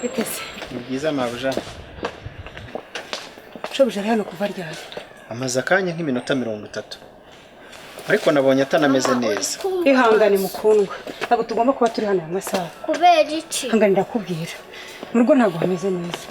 Bitese. Ni byiza mabuja. Shobuja ari hano kuva ryari? Amaze akanya nk'iminota 30. Ariko nabonye atanameze neza. Ihangane mukundwa. Ntabwo tugomba kuba turi hano aya masaha. Kubera iki? Ihangane ndakubwira. Mu rugo ntabwo hameze neza.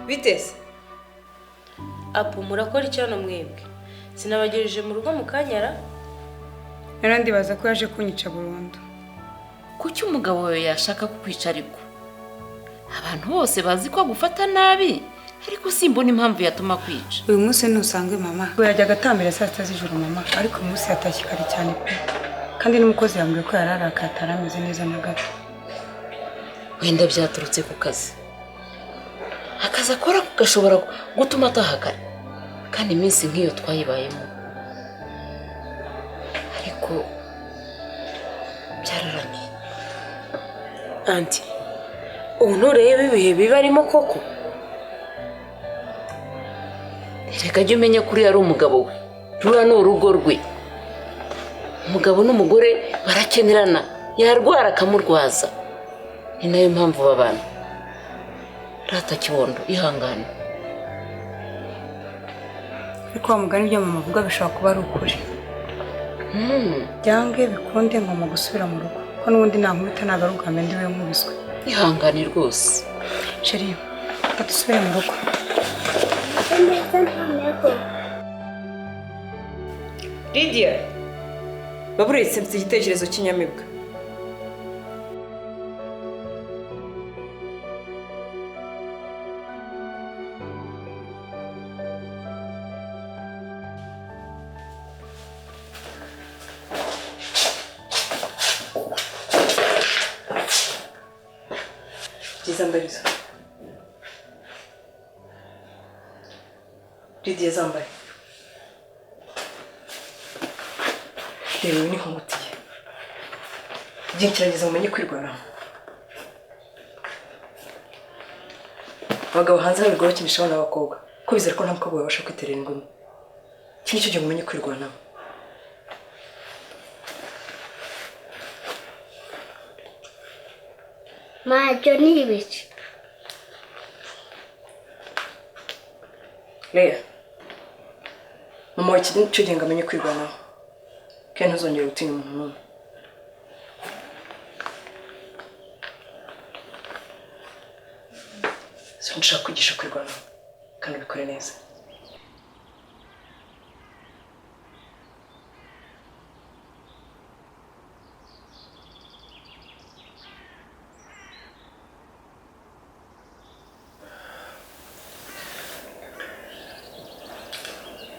Biteze. Apu murakora icyo hano mwebwe? Sinabagejeje mu rugo mukanyara? Narandibaza ko yaje kunyica burundu. Kuki umugabo wawe yashaka kukwica ariko? Abantu bose bazi ko agufata nabi, ariko simbona impamvu yatuma kwica. Uyu munsi ntusanzwe mama. We yajyaga atambira saa 6 z'ijoro mama, ariko uyu munsi yatashye kare cyane pe. Kandi n'umukozi yambwiye ko yararakaye atarameze neza na gato. Wenda byaturutse ku kazi. Akazi akora gashobora gutuma ataha kare, kandi iminsi nk'iyo twayibayemo, ariko byararangiye. Anti, ubu nturebe ibihe biba arimo koko? Reka jya umenya ko uriya ari umugabo we, ruriya ni urugo rwe. Umugabo n'umugore barakenerana, yarwara akamurwaza, ni nayo mpamvu babana. Rata kibondo ihangane. Ariko wa mugani ibyo mama avuga bishobora kuba ari ukuri. Byange bikunde ngomba gusubira mu rugo, ko n'ubundi nankubita nagaruka mbe ndiwe nkubiswe. Ihangane rwose. Chérie, reka dusubire mu rugo. Lydia, baburetse mfite igitekerezo cy'inyamibwa. Zambarizo. Lydia zambaye. Reba uyu ni nk'umutiye. Igihe kirageze mumenye kwirwanaho. Abagabo hanze babigora bakinisha abana b'abakobwa, ko bizera ko nta mukobwa wabasha kwiterera ingumi. Iki nicyo gihe mumenye kwirwanaho. Majo ni ibiki? Leah, mama wawe iki nicyo gihe ngo amenye kwirwanaho, kandi ntuzongere gutinya umuntu n'umwe. Sinshaka kwigisha kwirwanaho, kandi ubikore neza.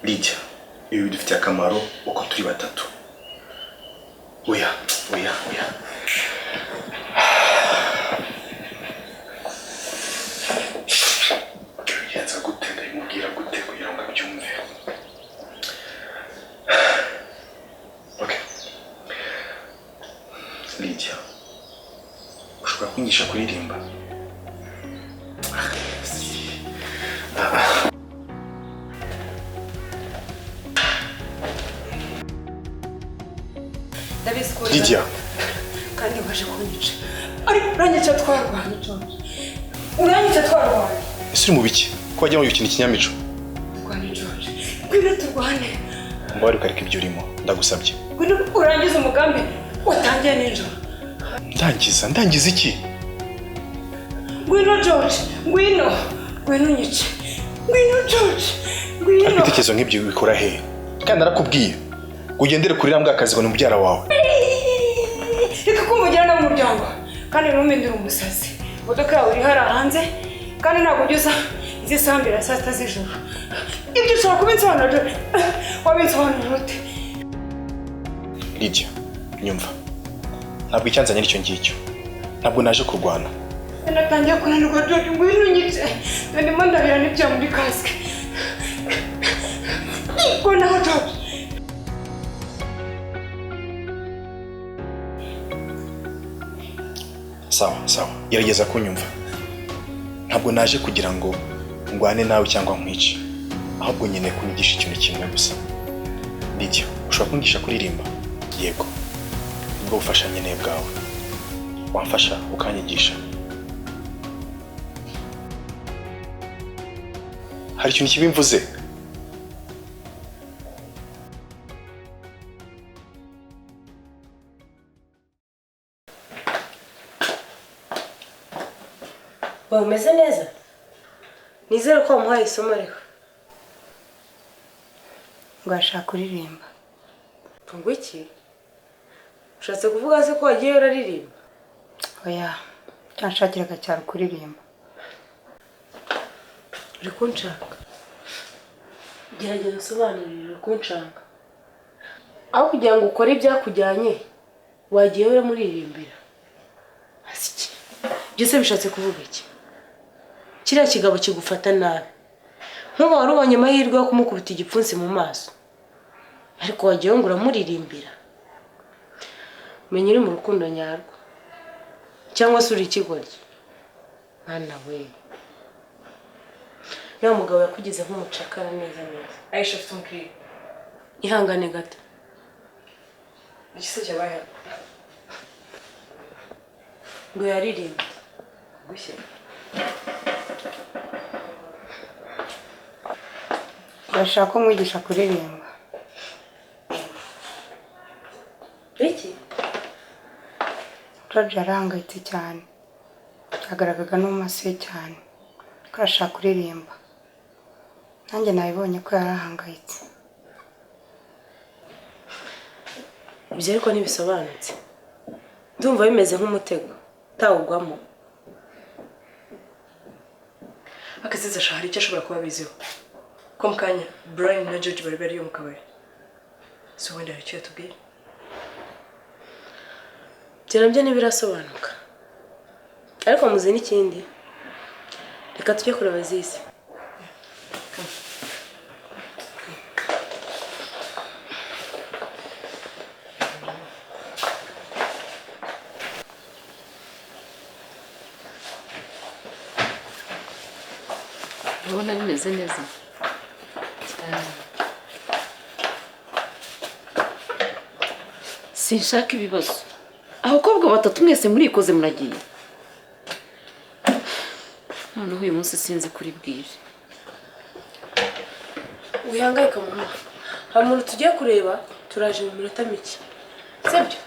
Lydia, ibi bidufitiye akamaro uko turi batatu. Oya, oya, oya. Tubigenza gute? Ndabimubwira gute kugira ngo abyumve? Okay. Lydia, ushobora kunyigisha kuririmba? Lydia, kandi waje kunyica. Ariko uranyica twarwanye George. Uranyica twarwanye. Ese uri mu biki? Ko wagira ngo ukina ikinyamico? Turwane George. Ngwino turwane. Mbari ukareka ibyo urimo, ndagusabye. Ngwino urangize umugambi watangiye nijoro. Ndangiza, ndangiza iki? Ngwino George, ngwino. Ngwino unyice. Ngwino George. Ngwino. Ariko ibitekerezo nk'ibyo bikora he? Kandi narakubwiye. Ugendere kuri rambwa akazi ngo ni mubyara wawe. Reka kumvugira nawe umuryango. Kandi ntumindure umusazi. Imodoka yawe iri hariya hanze, kandi ntabwo ujya uza izi saha mbere ya saa 6 z'ijoro. Ibyo ushobora kubinsobanurira, wabinsobanurira ute? Lydia, nyumva. Ntabwo icyanzanye aricyo ngicyo. Ntabwo naje kurwana. Natangiye kunanirwa George, ngwino unyice. Ndimo ndabira n'ibya muri kasike. Ngo naho George. Sawa, sawa. Gerageza kunyumva. Ntabwo naje kugira ngo ngwane nawe cyangwa nkwice. Ahubwo nkeneye kunyigisha ikintu kimwe gusa. Lydia, ushobora kunyigisha kuririmba? Yego. Nibwo bufasha nkeneye bwawe. Wamfasha ukanyigisha. Hari ikintu kibi mvuze? Wowe umeze neza? Nizere ko wamuhaye isomo ariko. Ngo ashaka kuririmba. Ngo iki? Ushatse kuvuga se ko wagiye uraririmba? Oya, cyanshakiraga cyane kuririmba. Uri kunshaka? Gerageza usobanurire uri kunshaka. Aho kugira ngo ukore ibyakujyanye, wagiye uramuririmbira. Asiki. Byose bishatse kuvuga iki? Kiriya kigabo kigufata nabi. Nkuba wari ubonye amahirwe yo kumukubita igipfunsi mu maso. Ariko wagiye ngo uramuririmbira. Menya uri mu rukundo nyarwo. Cyangwa se uri ikigoryi. Mwana we. Uriya mugabo yakugize nk'umucakara neza neza. Aisha afite umukiriya. Ihangane gato. Iki se cyabaye hano? Ngo yaririmbe. Gushye. Urashaka ko mwigisha kuririmba? Iki? George yarahangayitse cyane. Byagaragaraga no mu maso ye cyane ko arashaka kuririmba. Nanjye nabibonye ko yarahangayitse. Ibyo ariko ntibisobanutse. Ndumva bimeze nk'umutego utawugwamo. Akaziza hari icyo ashobora kuba abiziho. Ko mu kanya Brian na George bari bariyo mu kabari. So wenda hari icyo yatubwiye. Ibyo nabyo ntibirasobanuka. Ariko muzi n'ikindi. Reka tujye kureba Azizi. Urabona bimeze neza cyane. Sinshaka ibibazo. Abakobwa batatu mwese murikoze muragiye. Noneho uyu munsi sinzi kuri bwire. Wihangayika mama. Hari umuntu tugiye kureba, turaje mu minota mike. Sibyo?